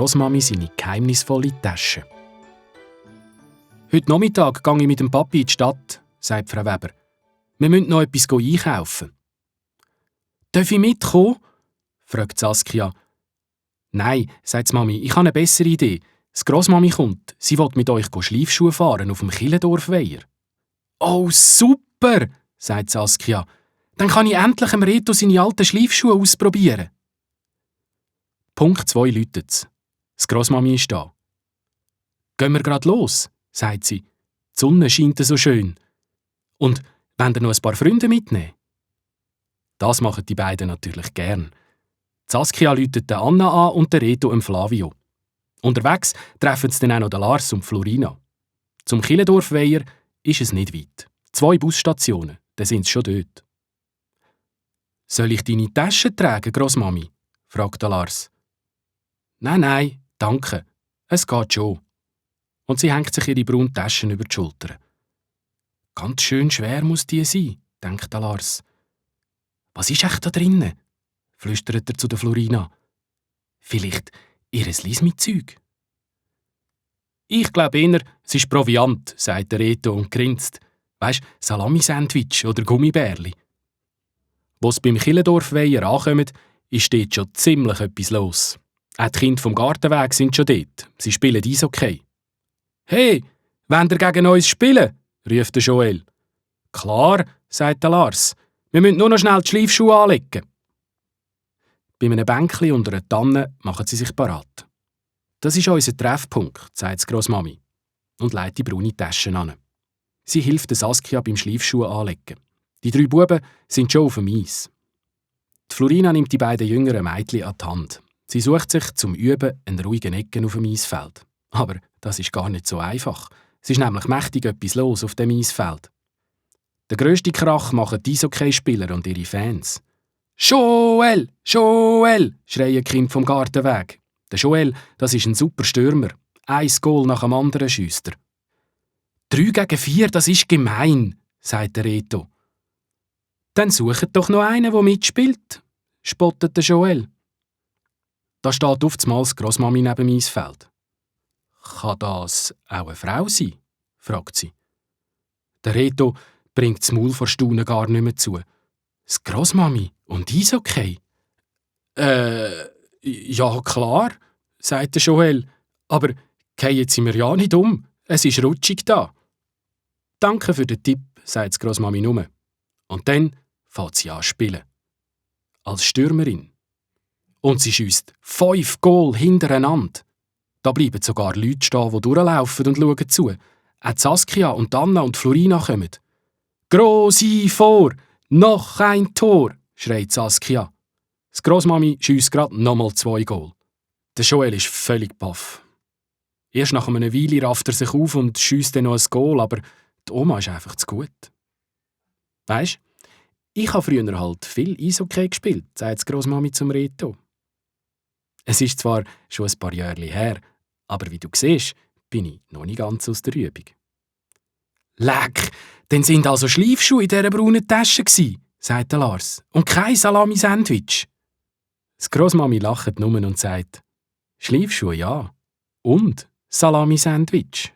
Grossmami seine geheimnisvolle Tasche. «Heute Nachmittag gehe ich mit dem Papi in die Stadt», sagt Frau Weber. «Wir müssen noch etwas einkaufen.» «Darf ich mitkommen?» fragt Saskia. «Nein», sagt die Mami, «ich habe eine bessere Idee. Die Grossmami kommt. Sie will mit euch Schleifschuhe fahren auf dem Chillendorfweiher.» «Oh, super!» sagt Saskia. «Dann kann ich endlich dem Reto seine alten Schleifschuhe ausprobieren.» Punkt 2 läutet's. Die Grossmami ist da. «Gehen wir grad los», sagt sie. «Die Sonne scheint so schön. Und wollt ihr noch ein paar Freunde mitnehmen?» Das machen die beiden natürlich gern. Saskia läutet Anna an und Reto Flavio. Unterwegs treffen sie dann auch noch Lars und Florina. Zum Chillendorfweiher ist es nicht weit. 2 Busstationen, dann sind sie schon dort. «Soll ich deine Tasche tragen, Grossmami?» fragt Lars. «Nein, danke. Es geht schon.» Und sie hängt sich ihre braunen Taschen über die Schulter. «Ganz schön schwer muss die sein», denkt Lars. «Was ist echt da drinnen?» flüstert er zu der Florina. «Vielleicht ihr Lies mit Zeug?» «Ich glaube eher, es ist Proviant», sagt der Reto und grinst. «Weisst, Salami-Sandwich oder Gummibärli.» Wo sie beim Chillendorfweiher ankommen, ist dort schon ziemlich etwas los. Auch die Kinder vom Gartenweg sind schon dort. Sie spielen Eishockey. «Hey, wollt ihr gegen uns spielen?» ruft der Joel. «Klar», sagt der Lars. «Wir müssen nur noch schnell die Schleifschuhe anlegen.» Bei einem Bänkli unter einer Tanne machen sie sich parat. «Das ist unser Treffpunkt», sagt die Grossmami und legt die braune Tasche an. Sie hilft Saskia beim Schleifschuhe anlegen. Die 3 Buben sind schon auf dem Eis. Die Florina nimmt die beiden jüngeren Mädchen an die Hand. Sie sucht sich zum Üben einen ruhigen Ecken auf dem Eisfeld. Aber das ist gar nicht so einfach. Es ist nämlich mächtig etwas los auf dem Eisfeld. Der grösste Krach machen die Eishockeyspieler und ihre Fans. «Joel! Joel!» schreien die Kinder vom Gartenweg. Der Joel, das ist ein super Stürmer. 1 Goal nach dem anderen schiesst er. 3 gegen 4, das ist gemein, sagt der Reto. «Dann sucht doch noch einen, der mitspielt», spottet der Joel. Da steht auf einmal die Grossmami neben dem Eisfeld. «Kann das auch eine Frau sein?» fragt sie. Der Reto bringt das Maul vor Staunen gar nicht mehr zu. «Das Grossmami und Eishockey?» Ja klar», sagt der Joel. «Aber fallen Sie mir ja nicht um. Es ist rutschig da.» «Danke für den Tipp», sagt die Grossmami nur. Und dann fängt sie an zu spielen. Als Stürmerin. Und sie schiesst 5 Goal hintereinander. Da bleiben sogar Leute stehen, die durchlaufen und schauen zu. Auch Saskia und Anna und Florina kommen. «Grossi vor! Noch ein Tor!» schreit Saskia. Die Grossmami schiesst gerade nochmal 2 Goal. Der Joel ist völlig baff. Erst nach einer Weile rafft er sich auf und schiesst dann noch ein Goal, aber die Oma ist einfach zu gut. «Weisst, ich habe früher halt viel Eishockey gespielt», sagt die Grossmami zum Reto. Es ist zwar schon ein paar Jahre her, aber wie du siehst, bin ich noch nicht ganz aus der Übung. «Leck, dann sind also Schleifschuhe in dieser braunen Tasche gsi», sagt der Lars. «Und kein Salami-Sandwich.» Die Grossmami lacht nur und sagt, «Schleifschuhe ja. Und Salami-Sandwich.»